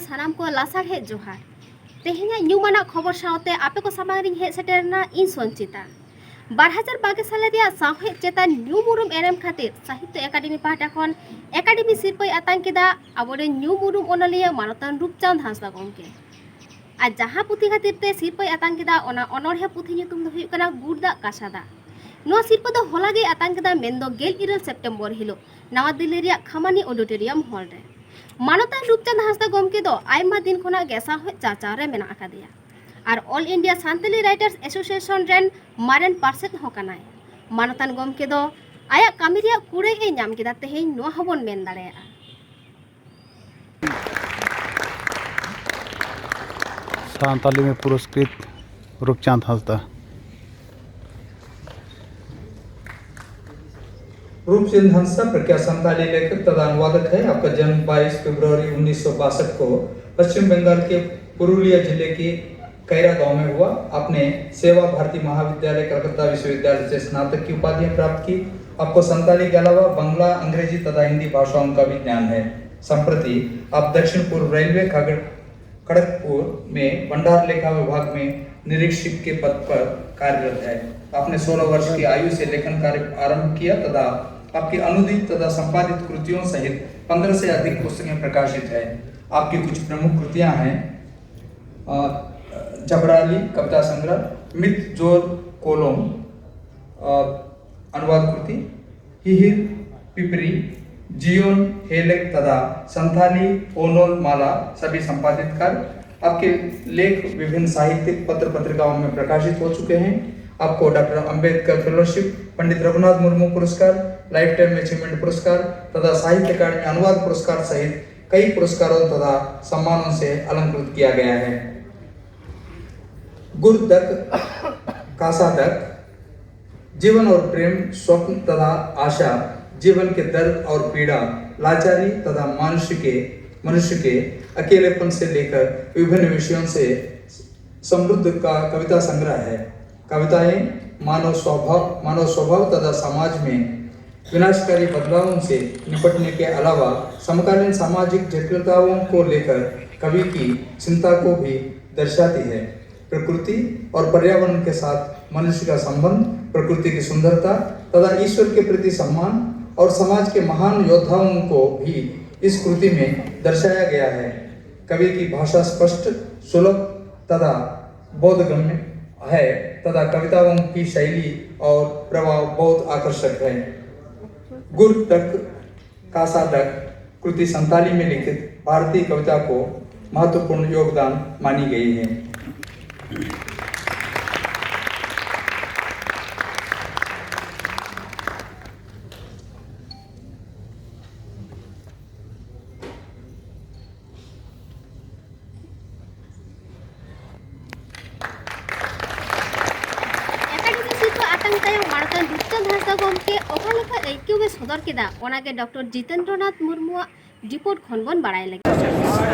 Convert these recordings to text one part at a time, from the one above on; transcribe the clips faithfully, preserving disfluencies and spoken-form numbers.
ᱥᱟᱱᱟᱢ ᱠᱚ ᱞᱟᱥᱟᱲᱦᱮᱫ ᱡᱚᱦᱟᱨ᱾ ᱛᱮᱦᱮᱧᱟᱜ ᱧᱩᱢᱟᱱᱟᱜ ᱠᱷᱚᱵᱚᱨ ᱥᱟᱶᱛᱮ ᱟᱯᱮ ᱠᱚ ᱥᱟᱢᱟᱝ ᱨᱤᱧ ᱦᱮᱡ ᱥᱮᱴᱮᱨ ᱮᱱᱟ ᱤᱧ ᱥᱚᱧᱪᱤᱛᱟ᱾ ᱵᱟᱨ ᱦᱟᱡᱟᱨ ᱵᱟᱜᱮ ᱥᱟᱞᱮ ᱨᱮᱭᱟᱜ ᱥᱟᱶᱦᱮᱫ ᱪᱮᱛᱟᱱ ᱧᱩᱢ ᱩᱨᱩᱢ ᱮᱱᱮᱢ ᱠᱷᱟᱹᱛᱤᱨ ᱥᱟᱦᱤᱛᱛᱚ ᱮᱠᱟᱰᱮᱢᱤ ᱯᱟᱦᱴᱟ ᱠᱷᱚᱱ ᱮᱠᱟᱰᱮᱢᱤ ᱥᱤᱨᱯᱟᱹᱭ ᱟᱛᱟᱝ ᱠᱮᱫᱟ ᱟᱵᱚᱨᱮᱱ ᱧᱩᱢ ᱩᱨᱩᱢ ᱚᱱᱚᱞᱤᱭᱟᱹ ᱢᱟᱱᱚᱛᱟᱱ ᱨᱩᱯᱪᱟᱸᱫᱽ ᱦᱟᱸᱥᱫᱟ ᱜᱚᱢᱠᱮ᱾ ᱟᱨ ᱡᱟᱦᱟᱸ ᱯᱩᱛᱷᱤ ᱠᱷᱟᱹᱛᱤᱨ ᱛᱮ ᱥᱤᱨᱯᱟᱹᱭ ᱟᱛᱟᱝ ᱠᱮᱫᱟ, ᱚᱱᱟ ᱚᱱᱚᱬᱦᱮ ᱯᱩᱛᱷᱤ ᱧᱩᱛᱩᱢ ᱫᱚ ᱦᱩᱭᱩᱜ ᱠᱟᱱᱟ ᱜᱩᱲ ᱫᱟᱜ ᱠᱟᱥᱟ ᱫᱟᱜ᱾ ᱱᱚᱣᱟ ᱥᱤᱨᱯᱟᱹ ᱫᱚ ᱦᱚᱞᱟ ᱜᱮᱭ ᱟᱛᱟᱝ ᱠᱮᱫᱟ, ᱢᱮᱱᱫᱚ ᱜᱮᱞ ᱤᱨᱟᱹᱞ ᱥᱮᱯᱴᱮᱢᱵᱚᱨ ᱦᱤᱞᱳᱜ ᱱᱟᱣᱟ ᱫᱤᱞᱞᱤ ᱨᱮᱭᱟᱜ ᱠᱷᱟᱢᱟᱱᱤ ᱚᱰᱤᱴᱳᱨᱤᱭᱟᱢ ᱦᱚᱞ ᱨᱮ᱾ ᱢᱟᱱᱚᱛᱟᱱ ᱨᱩᱯᱪᱟᱸᱫᱽ ᱦᱟᱸᱥᱫᱟ ᱜᱚᱢᱠᱮ ᱫᱚ ᱟᱭᱢᱟ ᱫᱤᱱ ᱠᱷᱚᱱᱟᱜ ᱜᱮ ᱥᱟᱶᱦᱮᱫ ᱪᱟᱨᱪᱟᱣ ᱨᱮ ᱢᱮᱱᱟᱜ ᱟᱠᱟᱫᱮᱭᱟ ᱟᱨ All India Santali Writers Association ᱨᱮᱱ ᱢᱟᱨᱮᱱ ᱯᱟᱨᱥᱮᱛ ᱦᱚᱸ ᱠᱟᱱᱟᱭ᱾ ᱢᱟᱱᱚᱛᱟᱱ ᱜᱚᱢᱠᱮ ᱫᱚ ᱟᱭᱟᱜ ᱠᱟᱹᱢᱤ ᱨᱮᱭᱟᱜ ᱠᱩᱲᱟᱹᱭ ᱮ ᱧᱟᱢ ᱠᱮᱫᱟ, ᱛᱮᱦᱮᱧ ᱱᱚᱣᱟ ᱦᱚᱸᱵᱚᱱ ᱢᱮᱱ ᱫᱟᱲᱮᱭᱟᱜᱼᱟ᱾ ᱥᱟᱱᱛᱟᱞᱤ ᱢᱮ ᱯᱩᱨᱚᱥᱠᱨᱤᱛ ᱨᱩᱯᱪᱟᱸᱫᱽ ᱦᱟᱸᱥᱫᱟ᱾ रूपचंद हंसदा प्रख्यात संताली लेखक तथा अनुवादक है। आपका जन्म बाईस फरवरी उन्नीस सौ बासठ को पश्चिम बंगाल के पुरुलिया जिले के कैरा गांव में हुआ। आपने सेवा भारती महाविद्यालय कलकत्ता विश्वविद्यालय से स्नातक की उपाधियां प्राप्त की। आपको संताली के अलावा बंगला, अंग्रेजी तथा हिंदी भाषाओं का भी ज्ञान है। संप्रति आप दक्षिण पूर्व रेलवे खगड़ खड़गपुर में भंडार लेखा विभाग में निरीक्षक के पद पर कार्यरत है। आपने सोलह वर्ष की आयु से लेखन कार्य आरंभ किया तथा आपकी अनुदित तथा संपादित कृतियों सहित पन्द्रह से अधिक पुस्तकें प्रकाशित हैं। आपकी कुछ प्रमुख कृतियां हैं, अ, जबराली कविता संग्रह, मित जोर कोलोम, अ, अनुवाद कृति, ᱦᱤᱦᱤᱨ ᱯᱤᱯᱤᱨᱤ, ᱡᱤᱭᱚᱱ ᱦᱮᱞᱮᱠ ᱛᱟᱫᱟ, ᱥᱟᱱᱛᱷᱟᱞᱤ ᱚᱱᱚᱞ ᱢᱟᱞᱟ, सभी संपादित कार्य। आपके लेख विभिन्न साहित्यिक पत्र पत्रिकाओं में प्रकाशित हो चुके हैं। आपको डॉक्टर अंबेडकर फेलोशिप, पंडित रघुनाथ मुर्मू पुरस्कार, लाइफ टाइम अचीवमेंट पुरस्कार तथा साहित्य अकादमी अनुवाद पुरस्कार सहित कई पुरस्कारों तथा सम्मानों से अलंकृत किया गया है। गुरदक कासादक जीवन और प्रेम, स्वप्न तथा आशा, जीवन के दर्द और पीड़ा, लाचारी तथा मनुष्य के मनुष्य के अकेलेपन से लेकर विभिन्न विषयों से समृद्ध का कविता संग्रह है। कविताएं मानव स्वभाव मानव स्वभाव तथा समाज में विनाशकारी बदलावों से निपटने के अलावा समकालीन सामाजिक जटिलताओं को लेकर कवि की चिंता को भी दर्शाती है। प्रकृति और पर्यावरण के साथ मनुष्य का संबंध, प्रकृति की सुंदरता तथा ईश्वर के प्रति सम्मान और समाज के महान योद्धाओं को भी इस कृति में दर्शाया गया है। कवि की भाषा स्पष्ट, सुलभ तथा बोधगम्य है तथा कविताओं की शैली और प्रभाव बहुत आकर्षक है। गुर तक कासा दक कृति संताली में लिखित भारतीय कविता को महत्वपूर्ण योगदान मानी गई है। ᱮᱠᱟᱰᱮᱢᱤ ᱥᱤᱨᱯᱟᱹ ᱟᱛᱟᱝ ᱛᱟᱭᱚᱢ ᱢᱟᱬᱛᱮ ᱫᱩᱛᱛᱚ ᱦᱟᱸᱥᱫᱟ ᱜᱚᱢᱠᱮ ᱚᱠᱟ ᱞᱮᱠᱟ ᱟᱹᱭᱠᱟᱹᱣ ᱮ ᱥᱚᱫᱚᱨ ᱠᱮᱫᱟ, ᱚᱱᱟᱜᱮ ᱰᱚᱠᱴᱚᱨ ᱡᱤᱛᱮᱱᱫᱨᱚᱱᱟᱛᱷ ᱢᱩᱨᱢᱩᱣᱟᱜ ᱨᱤᱯᱳᱨᱴ ᱠᱷᱚᱱ ᱵᱚᱱ ᱵᱟᱲᱟᱭ ᱞᱟᱹᱜᱤᱫ᱾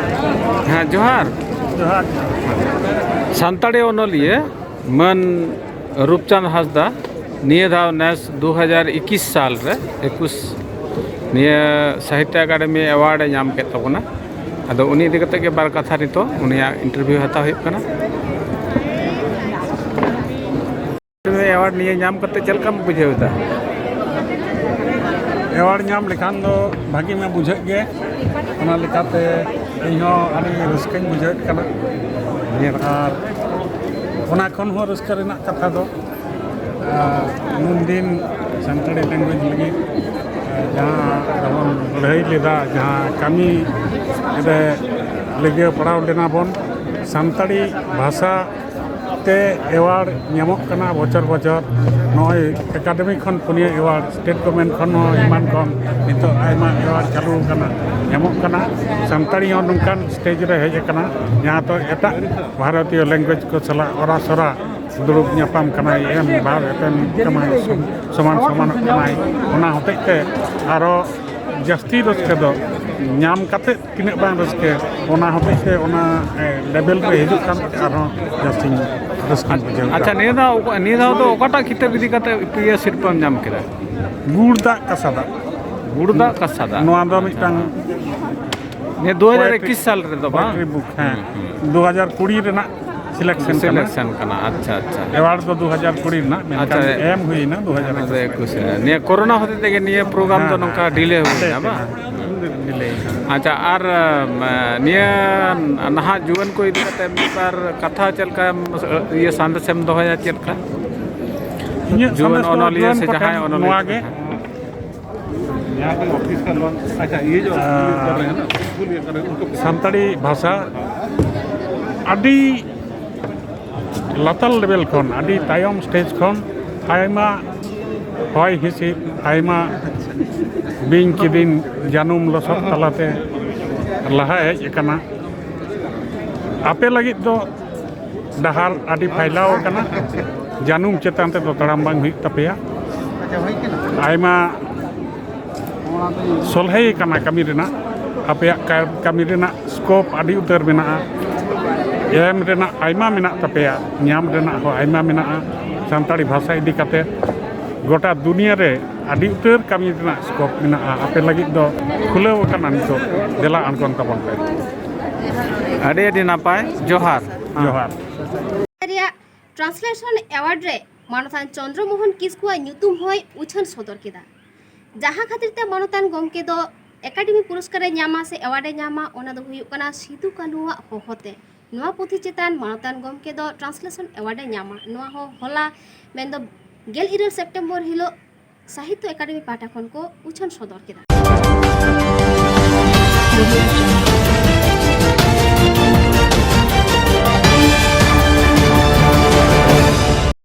ᱦᱮᱸ, ᱡᱚᱦᱟᱨ᱾ ᱡᱚᱦᱟᱨ᱾ ᱥᱟᱱᱛᱟᱲᱤ ᱚᱱᱚᱞᱤᱭᱟᱹ ᱢᱟᱹᱱ ᱨᱩᱯᱪᱟᱸᱫᱽ ᱦᱟᱸᱥᱫᱟ ᱱᱤᱭᱟᱹ ᱫᱷᱟᱣ ᱱᱮᱥ ᱫᱩ ᱦᱟᱡᱟᱨ ᱮᱠᱩᱥ ᱥᱟᱞ ᱨᱮ, ᱮᱠᱩᱥ, ᱱᱤᱭᱟᱹ ᱥᱟᱦᱤᱛᱛᱚ ᱮᱠᱟᱰᱮᱢᱤ ᱮᱣᱟᱨᱰ ᱮ ᱧᱟᱢ ᱠᱮᱫ ᱛᱟᱵᱚᱱᱟ᱾ ᱟᱫᱚ ᱩᱱᱤ ᱤᱫᱤ ᱠᱟᱛᱮ ᱜᱮ ᱵᱟᱨ ᱠᱟᱛᱷᱟ ᱱᱤᱛᱚᱜ ᱩᱱᱤᱭᱟᱜ ᱤᱱᱴᱟᱨᱵᱷᱤᱭᱩ ᱦᱟᱛᱟᱣ ᱦᱩᱭᱩᱜ ᱠᱟᱱᱟ᱾ ᱮᱣᱟᱨᱰ ᱱᱤᱭᱟᱹ ᱧᱟᱢ ᱠᱟᱛᱮ ᱪᱮᱫ ᱞᱮᱠᱟᱢ ᱵᱩᱡᱷᱟᱹᱣ ᱮᱫᱟ? ᱮᱣᱟᱨᱰ ᱧᱟᱢ ᱞᱮᱠᱷᱟᱱ ᱫᱚ ᱵᱷᱟᱹᱜᱤ ᱢᱟ ᱵᱩᱡᱷᱟᱹᱜ ᱜᱮ, ᱚᱱᱟ ᱞᱮᱠᱟᱛᱮ ᱤᱧᱦᱚᱸ ᱟᱹᱰᱤ ᱨᱟᱹᱥᱠᱟᱹᱧ ᱵᱩᱡᱷᱟᱹᱣᱮᱫ ᱠᱟᱱᱟ᱾ ᱱᱤᱭᱟᱹ ᱟᱨ ᱚᱱᱟ ᱠᱷᱚᱱ ᱦᱚᱸ ᱨᱟᱹᱥᱠᱟᱹ ᱨᱮᱱᱟᱜ ᱠᱟᱛᱷᱟ ᱫᱚ, ᱟᱨ ᱱᱩᱱᱫᱤᱱ ᱥᱟᱱᱛᱟᱲᱤ ᱞᱮᱝᱜᱩᱭᱮᱡᱽ ᱞᱟᱹᱜᱤᱫ, ᱟᱨ ᱡᱟᱦᱟᱸ ᱵᱚᱱ ᱞᱟᱹᱲᱦᱟᱹᱭ ᱞᱮᱫᱟ, ᱡᱟᱦᱟᱸ ᱠᱟᱹᱢᱤ ᱨᱮ ᱞᱟᱹᱜᱤᱫ ᱯᱟᱲᱟᱣ ᱞᱮᱱᱟ ᱵᱚᱱ, ᱥᱟᱱᱛᱟᱲᱤ ᱵᱷᱟᱥᱟ ᱛᱮ ᱮᱣᱟᱨᱰ ᱧᱟᱢᱚᱜ ᱠᱟᱱᱟ ᱵᱚᱪᱷᱚᱨ ᱵᱚᱪᱷᱚᱨ᱾ ᱱᱚᱜᱼᱚᱭ ᱮᱠᱟᱰᱮᱢᱤ ᱠᱷᱚᱱ ᱯᱩᱱᱭᱟᱹ ᱮᱣᱟᱨᱰ, ᱥᱴᱮᱴ ᱜᱚᱵᱷᱢᱮᱱᱴ ᱠᱷᱚᱱ ᱦᱚᱸ ᱮᱢᱟᱱ ᱠᱷᱚᱱ ᱱᱤᱛᱚᱜ ᱟᱭᱢᱟ ᱮᱣᱟᱨᱰ ᱪᱟᱹᱞᱩ ᱟᱠᱟᱱᱟ, ᱧᱟᱢᱚᱜ ᱠᱟᱱᱟ᱾ ᱥᱟᱱᱛᱟᱲᱤ ᱦᱚᱸ ᱱᱚᱝᱠᱟᱱ ᱥᱴᱮᱡᱽ ᱨᱮ ᱦᱮᱡ ᱟᱠᱟᱱᱟ, ᱡᱟᱦᱟᱸ ᱫᱚ ᱮᱴᱟᱜ ᱵᱷᱟᱨᱚᱛᱤᱭᱚ ᱞᱮᱝᱜᱩᱭᱮᱡᱽ ᱠᱚ ᱥᱟᱞᱟᱜ ᱚᱨᱟᱥᱚᱨᱟ ᱫᱩᱲᱩᱵ ᱧᱟᱯᱟᱢ ᱠᱟᱱᱟᱭ, ᱮᱢ ᱵᱷᱟᱣ ᱮᱯᱮᱢ ᱠᱟᱱᱟᱭ, ᱥᱚᱢᱟᱱ ᱥᱚᱢᱟᱱᱚᱜ ᱠᱟᱱᱟᱭ᱾ ᱚᱱᱟ ᱦᱚᱛᱮᱡ ᱛᱮ ᱟᱨᱚ ᱡᱟᱹᱥᱛᱤ ᱨᱟᱹᱥᱠᱟᱹ ᱫᱚ ᱧᱟᱢ ᱠᱟᱛᱮ ᱛᱤᱱᱟᱹᱜ ᱵᱟᱝ ᱨᱟᱹᱥᱠᱟᱹ, ᱚᱱᱟ ᱦᱚᱛᱮᱡ ᱛᱮ ᱚᱱᱟ, ᱮ, ᱞᱮᱵᱮᱞ ᱨᱮ ᱦᱤᱡᱩᱜ ᱠᱟᱱ ᱛᱮ ᱟᱨᱦᱚᱸ ᱡᱟᱹᱥᱛᱤᱧ ᱨᱟᱹᱥᱠᱟᱹᱧ ᱵᱩᱡᱷᱟᱹᱣ ᱮᱫᱟ᱾ ᱟᱪᱪᱷᱟ, ᱱᱤᱭᱟᱹ ᱫᱷᱟᱣ ᱚᱠᱟ-, ᱱᱤᱭᱟᱹ ᱫᱷᱟᱣ ᱫᱚ ᱚᱠᱟᱴᱟᱜ ᱠᱤᱛᱟᱹᱵ ᱤᱫᱤ ᱠᱟᱛᱮ ᱯᱮᱭᱟ ᱥᱤᱨᱯᱟᱹᱢ ᱧᱟᱢ ᱠᱮᱫᱟ? ᱜᱩᱲ ᱫᱟᱜ ᱠᱟᱥᱟ ᱫᱟᱜ᱾ ᱜᱩᱲ ᱫᱟᱜ ᱠᱟᱥᱟ ᱫᱟᱜ᱾ ᱱᱚᱣᱟ ᱫᱚ ᱢᱤᱫᱴᱟᱝ ᱱᱤᱭᱟᱹ ᱫᱩ ᱦᱟᱡᱟᱨ ᱮᱠᱩᱥ ᱥᱟᱞ ᱨᱮᱫᱚ ᱵᱟᱝ? Poetry book, ᱦᱮᱸ᱾ ᱦᱩᱸ, ᱦᱩᱸ᱾ ᱫᱩ ᱦᱟᱡᱟᱨ ᱠᱩᱲᱤ ᱨᱮᱱᱟᱜ selection ᱠᱟᱱᱟ᱾ Selection ᱠᱟᱱᱟ, ᱟᱪᱪᱷᱟ, ᱟᱪᱪᱷᱟ᱾ Award ᱫᱚ ᱫᱩ ᱦᱟᱡᱟᱨ ᱠᱩᱲᱤ ᱨᱮᱱᱟᱜ, ᱢᱮᱱᱠᱷᱟᱱ ᱟᱪᱪᱷᱟ, ᱮᱢ ᱦᱩᱭᱱᱟ ᱫᱩ ᱦᱟᱡᱟᱨ ᱮᱠᱩᱥ ᱨᱮ᱾ ᱮᱠᱩᱥ ᱨᱮ᱾ ᱱᱤᱭᱟᱹ ᱠᱳᱨᱳᱱᱟ ᱦᱚᱛᱮᱡ ᱛᱮᱜᱮ ᱱᱤᱭᱟᱹ program ᱫᱚ ᱦᱮᱸ, ᱱᱚᱝᱠᱟ ᱦᱮᱸ᱾ Delay ᱦᱩᱭᱱᱟ, delay ᱵᱟᱝ? ᱦᱮᱸ, delay ᱦᱮᱸ᱾ ᱟᱪᱪᱷᱟ, ᱟᱨ, ᱮᱢ, ᱱᱤᱭᱟᱹ ᱱᱟᱦᱟᱜ ᱡᱩᱣᱟᱹᱱ ᱠᱚ ᱤᱫᱤ ᱠᱟᱛᱮ ᱢᱤᱫ ᱵᱟᱨ ᱠᱟᱛᱷᱟ ᱪᱮᱫ ᱞᱮᱠᱟᱢ, ᱤᱭᱟᱹ, ᱥᱟᱸᱫᱮᱥ ᱮᱢ ᱫᱚᱦᱚᱭᱟ ᱪᱮᱫ ᱞᱮᱠᱟ? ᱤᱧᱟᱹᱜ ᱡᱩᱣᱟᱹᱱ ᱥᱟᱸᱫᱮᱥ ᱫᱚ ᱚᱱᱚᱞᱤᱭᱟᱹ ᱡᱩᱣᱟᱹᱱ ᱥᱮ ᱠᱚᱴᱷᱮᱱ ᱡᱟᱦᱟᱸᱭ ᱚᱱᱚᱞᱤᱭᱟᱹ ᱱᱚᱣᱟ ᱠᱚ ᱜᱮ᱾ ᱦᱮᱸ᱾ ᱟᱨ ᱥᱟᱱᱛᱟᱲᱤ ᱵᱷᱟᱥᱟ ᱟᱹᱰᱤ ᱞᱟᱛᱟᱨ level ᱠᱷᱚᱱ, ᱟᱹᱰᱤ ᱛᱟᱭᱚᱢ stage ᱠᱷᱚᱱ ᱟᱭᱢᱟ ᱦᱚᱭ ᱦᱤᱸᱥᱤᱫ, ᱟᱭᱢᱟ ᱵᱤᱧ ᱠᱤᱫᱤᱧ, ᱡᱟᱹᱱᱩᱢ ᱞᱚᱥᱚᱫ ᱛᱟᱞᱟᱛᱮ ᱞᱟᱦᱟ ᱦᱮᱡ ᱟᱠᱟᱱᱟ᱾ ᱟᱯᱮ ᱞᱟᱹᱜᱤᱫ ᱫᱚ ᱰᱟᱦᱟᱨ ᱟᱹᱰᱤ ᱯᱷᱟᱭᱞᱟᱣ ᱟᱠᱟᱱᱟ, ᱡᱟᱹᱱᱩᱢ ᱪᱮᱛᱟᱱ ᱛᱮᱫᱚ ᱛᱟᱲᱟᱢ ᱵᱟᱝ ᱦᱩᱭᱩᱜ ᱛᱟᱯᱮᱭᱟ᱾ ᱟᱭᱢᱟ ᱥᱚᱞᱦᱮ ᱟᱠᱟᱱᱟ ᱠᱟᱹᱢᱤ ᱨᱮᱱᱟᱜ, ᱟᱯᱮᱭᱟᱜ ᱠᱟ-, ᱠᱟᱹᱢᱤ ᱨᱮᱱᱟᱜ scope ᱟᱹᱰᱤ ᱩᱛᱟᱹᱨ ᱢᱮᱱᱟᱜᱼᱟ, ᱮᱢ ᱨᱮᱱᱟᱜ ᱟᱭᱢᱟ ᱢᱮᱱᱟᱜ ᱛᱟᱯᱮᱭᱟ, ᱧᱟᱢ ᱨᱮᱱᱟᱜ ᱦᱚᱸ ᱟᱭᱢᱟ ᱢᱮᱱᱟᱜᱼᱟ᱾ ᱥᱟᱱᱛᱟᱲᱤ ᱵᱷᱟᱥᱟ ᱤᱫᱤ ᱠᱟᱛᱮ ᱜᱚᱴᱟ ᱫᱩᱱᱤᱭᱟᱹ ᱨᱮ ᱟᱹᱰᱤ ᱩᱛᱟᱹᱨ ᱠᱟᱹᱢᱤ ᱨᱮᱱᱟᱜ scope ᱢᱮᱱᱟᱜᱼᱟ, ᱟᱯᱮ ᱞᱟᱹᱜᱤᱫ ᱫᱚ ᱠᱷᱩᱞᱟᱹᱣ ᱟᱠᱟᱱᱟ ᱱᱤᱛᱚᱜ, ᱫᱮᱞᱟ ᱟᱬᱜᱚᱱ ᱛᱟᱵᱚᱱ ᱯᱮ᱾ ᱟᱹᱰᱤ ᱟᱹᱰᱤ ᱱᱟᱯᱟᱭ, ᱡᱚᱦᱟᱨ᱾ ᱡᱚᱦᱟᱨ᱾ ᱨᱮᱭᱟᱜ Translation Award ᱨᱮ ᱢᱟᱱᱚᱛᱟᱱ ᱪᱚᱱᱫᱨᱚ ᱢᱳᱦᱚᱱ ᱠᱤᱥᱠᱩᱣᱟᱜ ᱧᱩᱛᱩᱢ ᱦᱚᱸᱭ ᱩᱪᱷᱟᱹᱱ ᱥᱚᱫᱚᱨ ᱠᱮᱫᱟ, ᱡᱟᱦᱟᱸ ᱠᱷᱟᱹᱛᱤᱨ ᱛᱮ ᱢᱟᱱᱚᱛᱟᱱ ᱜᱚᱢᱠᱮ ᱫᱚ ᱮᱠᱟᱰᱮᱢᱤ ᱯᱩᱨᱚᱥᱠᱟᱨ ᱮ ᱧᱟᱢᱟ ᱥᱮ award ᱮ ᱧᱟᱢᱟ, ᱚᱱᱟ ᱫᱚ ᱦᱩᱭᱩᱜ ᱠᱟᱱᱟ ᱥᱤᱫᱩ ᱠᱟᱹᱱᱦᱩᱣᱟᱜ ᱦᱚᱦᱚᱛᱮ᱾ ᱱᱚᱣᱟ ᱯᱩᱛᱷᱤ ᱪᱮᱛᱟᱱ ᱢᱟᱱᱚᱛᱟᱱ ᱜᱚᱢᱠᱮ ᱫᱚ Translation Award ᱮ ᱧᱟᱢᱟ᱾ ᱱᱚᱣᱟ ᱦᱚᱸ ᱦᱚᱞᱟ, ᱢᱮᱱᱫᱚ ᱜᱮᱞ ᱤᱨᱟᱹᱞ ᱥᱮᱯᱴᱮᱢᱵᱚᱨ ᱦᱤᱞᱳᱜ ᱥᱟᱦᱤᱛᱛᱚ ᱮᱠᱟᱰᱮᱢᱤ ᱯᱟᱦᱴᱟ ᱠᱷᱚᱱ ᱠᱚ ᱩᱪᱷᱟᱹᱱ ᱥᱚᱫᱚᱨ ᱠᱮᱫᱟ᱾